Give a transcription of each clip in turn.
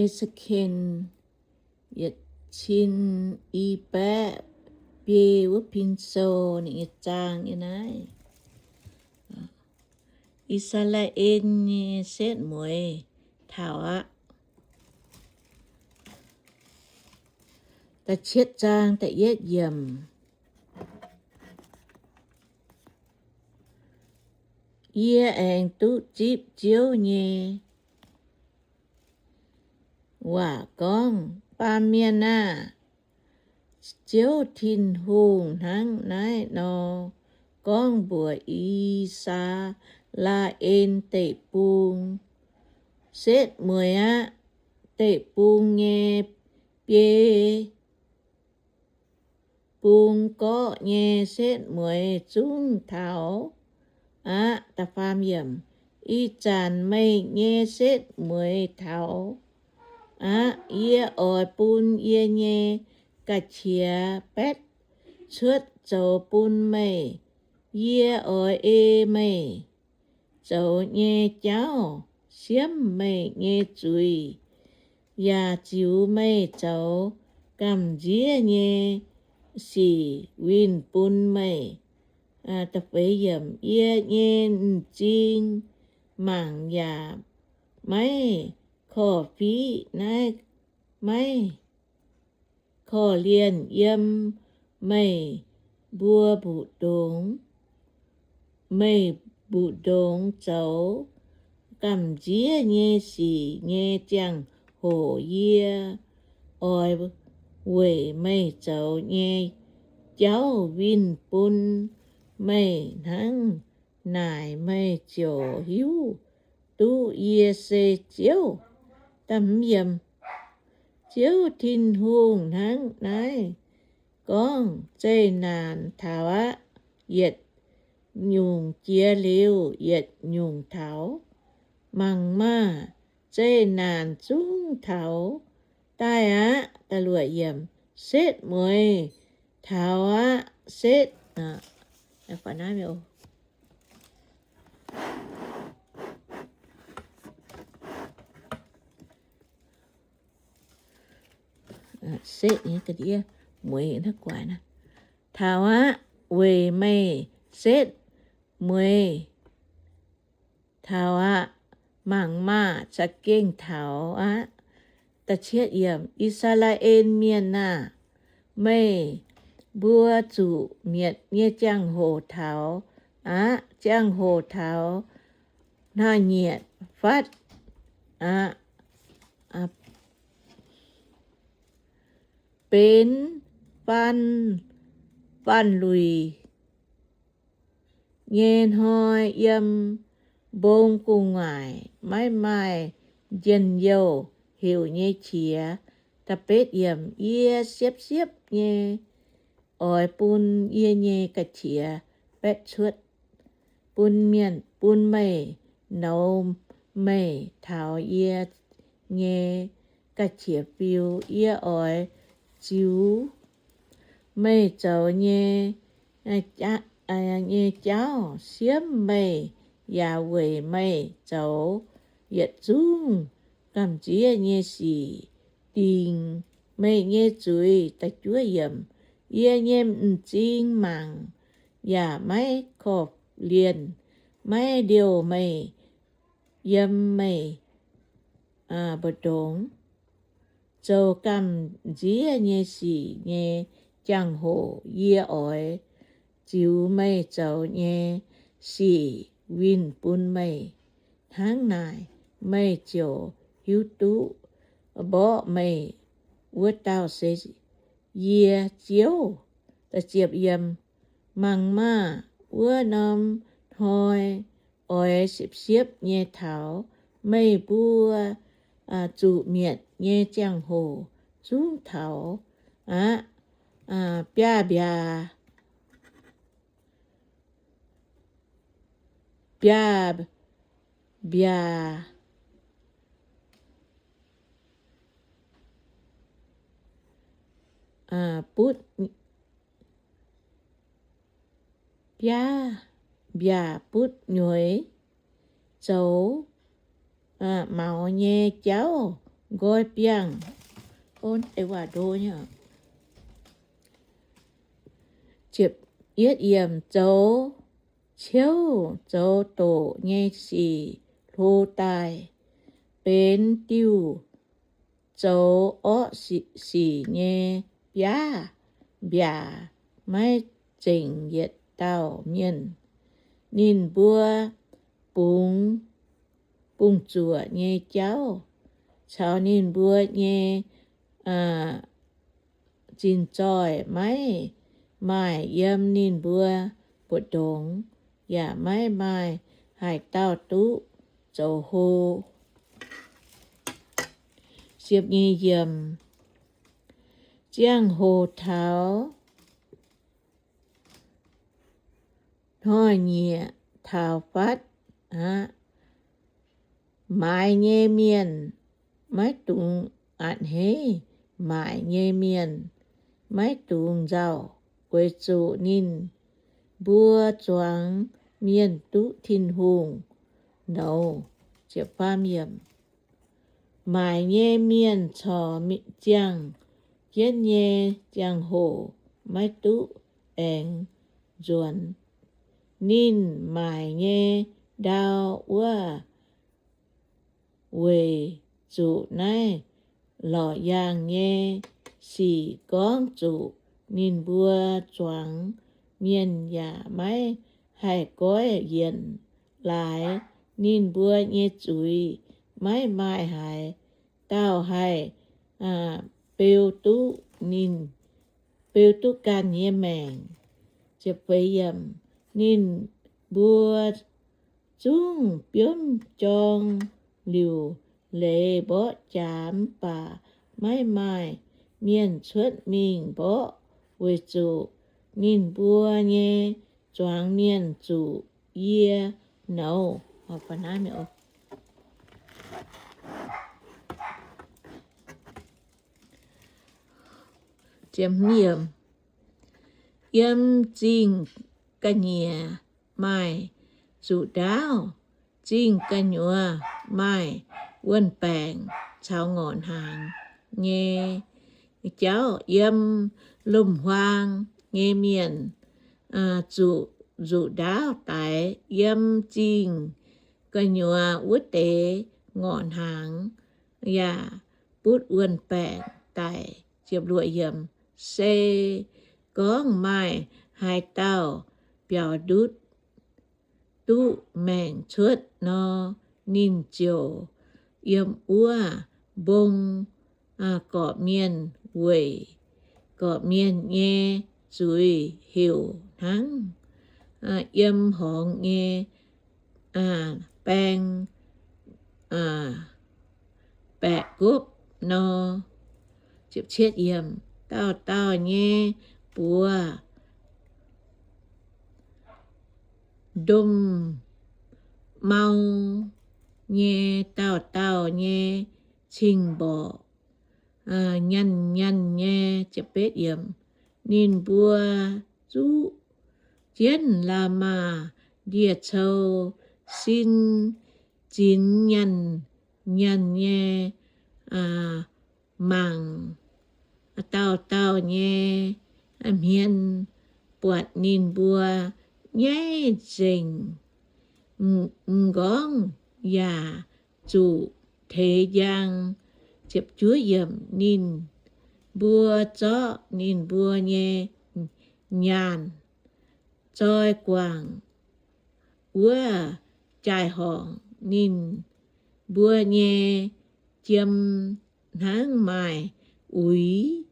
E^se^ken yietc cin i baeqv biei wuov pin sou ninh nyei zaang nyei naaiv. I^saa^laa^en nyei setv mueiz taux aqv. Da'cietv zaang da'yietv yiemc. Yie aengx duqv zipv Ziouv nyei waac gorngv, Baamh mienh aah! Ziouv Tin-Hungh hnangv naaiv nor gorngv mbuox I^saa^laa^en Deic-Bung, Setv mueiz aqv. Deic-bung nyei biei bung gorqv nyei setv mueiz zungv taux aqv. Ih zanc meih nyei setv mueiz taux aqv. Yie oix bun yie nyei ga'qiex baetv cuotv zoux bun meih. Yie oix ei meih zoux nyei jauv siemv meih nyei zuiz, yaac ziux meih zoux gamh nziev nyei sic winh bun meih. Yie nyei m'zing mangc yaac maiv korv-fiqv, naaiv maiv korv-lienh yiem meih mbuo mbu'ndongx. Meih mbu'ndongx zoux gamh nziev nyei sic nyei ziangh hoc yie oix weic meih zoux nyei jauv winh bun meih hnangv naaic, meih ziouc hiuv duqv yie se Ziouv. Ziouv Tin-Hungh hnangv naaiv gorngv, Zeqc naanc taux aqv. Yietc nyungc jiex liuz yietc nyungc taux. Mangc maah! Zeqc naanc zungv taux daaih aqv. Setv mueiz taux aqv. Setv taux aqv, weic meih setv mueiz taux aqv. Mangc maah! Za'gengh taux aqv. I^saa^laa^en Mienh aah! Meih mbuo zuqc mietc nyei ziangh hoc taux aqv. Ziangh hoc taux hnangv nyieqc fatv aqv, benx faanh, faanh luic nyei hnoi, yiem mbong gu'nguaaic maiv maaih njien-youh heuc nyei qiex. Yie siepv-siepv nyei oix bun yie nyei ga'qiex baetv cuotv bun mienh, bun meih nouz meih taux yie nyei ga'qiex fiu. Yie oix ziux meih zoux nyei, nyei jauv siemv meih, yaac weic meih zoux yietc zungv gamh nziev nyei sic dingc meih nyei zuiz. Yie nyei m'zing mangc yaac maiv korv-lienh, maiv liouh meih yiem meih mbu'ndongx zoux gamh nziev nyei sic nyei ziangh hoc. Yie oix ziux meih zoux nyei sic winh bun meih. Hnangv naaic meih ziouc hiuv duqv mborqv meih wuov dauh se yie Ziouv. Mangc maah! Wuov norm hnoi oix siepv-siepv nyei taux meih mbuo zuqc mietc nyei ziangh hoc zungv taux aqv. Biaav-mbiaac, biaav-mbiaac butv, biaav-mbiaac butv nyueiz zoux maux nyei jauv nqoi biangh. Yietv yiemc, zoux ciouv zoux doqc nyei sic hlo daaih, benx diuh zoux orqv sic nyei biaav mbiaac, maiv zengc yietc dauh mienh. Ninh mbuo bungx bungx-zuoqc nyei jauv caux ninh mbuo nyei zinh zoih maiv maaih yiem ninh mbuo mbu'ndongx, yaac maiv maaih haaix dauh duqv zoux hlo. Ziangh hoc taux hnoi-nyieqc taux fatv aqv. Maaiz nyei mienh maiv dungx a'hneiv, maaic nyei mienh maiv dungx nzauh, weic zuqc ninh mbuo zuangx mienh duqv Tin-Hungh nouz. Maaic nyei mienh corc ziangh jienv nyei ziangh hoc maiv duqv aengx nzuonx. Ninh maaic nyei ndau wuov weic zuqc naaiv lorqc yaangh nyei sic gorngv zuqc ninh mbuo zuangx mienh yaac maiv haih goiv yienc laaix. Ninh mbuo nyei zuiz maiv maaih haaix dauh haih beu duqv ninh, beu duqv ganh nyei maengc. Ninh mbuo zungv biomv jorng liuc leiz mborqv jaax, mv baac maiv maaih mienh cuotv mingh mborqv, weic zuqc ninh mbuo nyei zuangx mienh zuqc yie nouz. Yiem zingh ga'nyiec maaih zuqc ndaauv, zingh gu'nyuoz maaih wuon-baengc caux ngorc hnaangx nyei jauv. Yiem lomc-huaang nyei mienh zuqc nzuqc ndaauv daix. Yiem zingh gu'nyuoz wuov deix ngorc hnaangx yaac butv wuon-baengc daic. Se gorngv maaih haaix dauh biaux ndutv duqv maengc cuotv nor, ninh ziouc yiem wuov mbong gorqv-mienh weic gorqv-mienh nyei zuiz heuc hnangv yiem horngz nyei baeng baeqc gopv nor. Dauh dauh nyei buoz, ndomh mau nyei dauh dauh nyei cing-mborqc, nyanh nyanh nyei. Ninh mbuo zuqv jienv la'maah ndie-cou, sin zinx nyanh nyanh nyei mangc dauh dauh nyei hmien, buatc ninh mbuo nyaiv nzengc, m'nqorngv yaac zuqc teix njang. Ninh mbuo zorqv ninh mbuo nyei nyaanh zoi guangc wuov jaai-horngc. Ninh mbuo nyei jiem hnangv maaih uix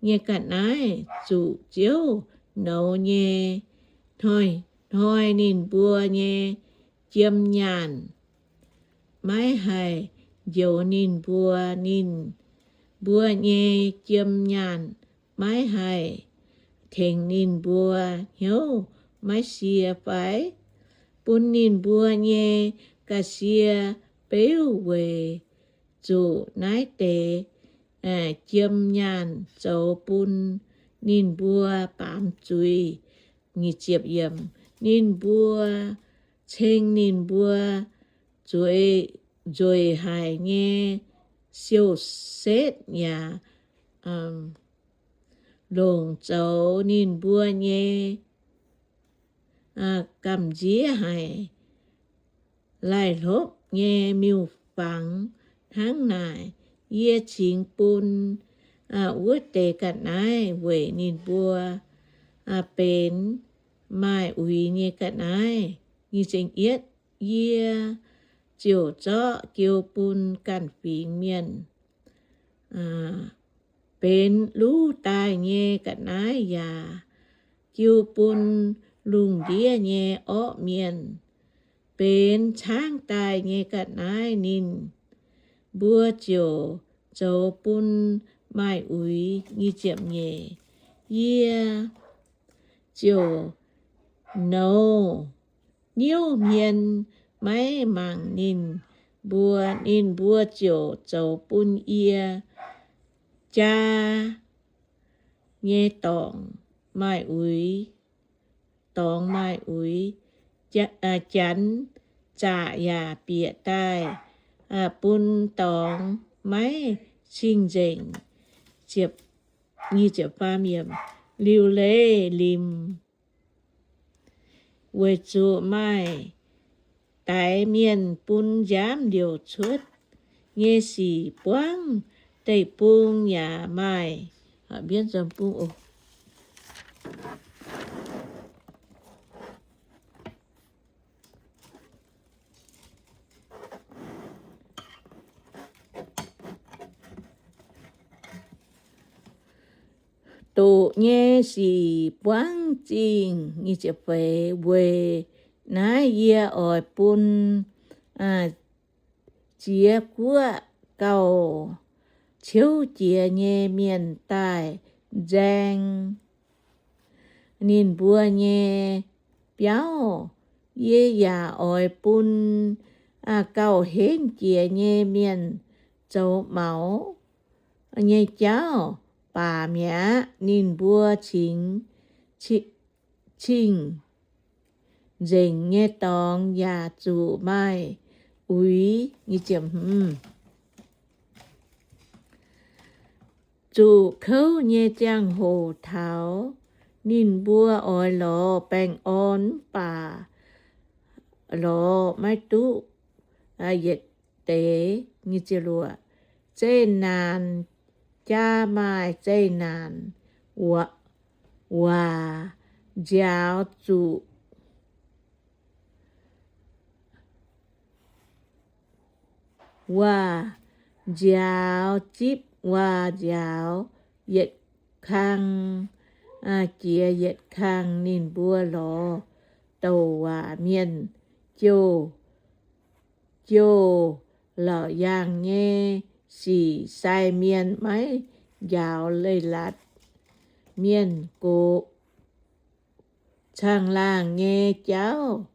nyei ga'naaiv zuqc Ziouv nouz nyei hnoi-hnoi. Ninh mbuo nyei jiem nyaanh maiv haih njoux ninh mbuo. Ninh mbuo nyei jiem nyaanh maiv haih tengx ninh mbuo hnyouv maiv sie fai? Bun ninh mbuo nyei ga'sie beuv weic zuqc naaiv deix jiem nyaanh zoux bun ninh mbuo baamz zuiz. Ninh mbuo ceng ninh mbuo nzueic haic nyei siou-setv yaac longc zoux ninh mbuo nyei gamh nziev haic, laih hlopv nyei miuc-fangx. Hnangv naaic, yie cingx bun wuov deix ga'naaiv weic ninh mbuo benx maaih uix nyei ga'naaiv. Yie ziouc zorqv jiu bun ganh fingx mienh benx luv daaih nyei ga'naaiv yaac jiu bun lungh ndiev nyei orqv mienh benx caangv daaih nyei ga'naaiv. Ninh mbuo ziouc zoux bun maaih uix. Nyic ziepc nyeic. Yie ziouc nouz niouv hmien maiv mangc ninh mbuo. Ninh mbuo ziouc zoux bun yie jaa nyei dorngx maaih uix, dorngx maaih uix, janx zaqc yaac bieqc daaih bun dorngx maiv cing-nzengc. Liuc leiz limc, weic zuqc maaih daix mienh bun nziaamv liouc cuotv nyei sic buangv deic-bung yaac maaih doqc nyei sic buangv zingh. Weic naaiv yie oix bun ziex guoqv gauh ciouv jiex nyei mienh daaih nzaeng ninh mbuo nyei biauv. Yie yaac oix bun gauh henv jiex nyei mienh zoux maux nyei jauv baac mi'aqv. Ninh mbuo cingx cing-nzengc nyei dorngx yaac zuqc maaih uix. Zuqc kouv nyei ziangh hoc taux, ninh mbuo oix lorz baengh orn mv baac lorz maiv duqv yietc deix. Zeqc naanc jaa maaih zeqc naanc waac nziaaux zuqc waac nziaaux zipv waac nziaaux yietc kang jiex yietc kang. Ninh mbuo lorz douc waac mienh jouh, jouh lorqc yaangh nyei sic sai mienh maiv njaaux leiz-latc mienh gox caangh laangh nyei jauv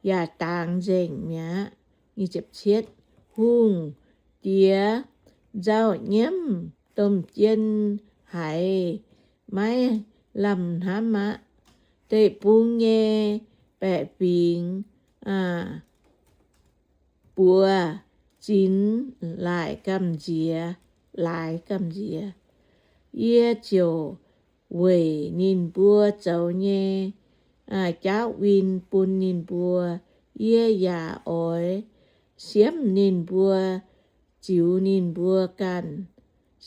yaac dangx nzengc mi'aqv. Hungh diex nzauh nyiemv domh jien haiz maiv lamh hnamv aqv. Deic-bung nyei baeqc fingx buoz zinx laaix gamh nziex, laaix gamh nziex. Yie ziouc weic ninh mbuo zoux nyei jaauv win bun ninh mbuo. Yie yaac oix siemv ninh mbuo, ziux ninh mbuo ganh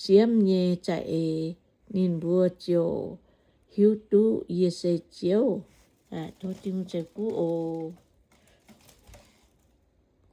siemv nyei za'eix. Ninh mbuo ziouc hiuv duqv yie se Ziouv. Tov Tin-Hungh ceix fuqv oc.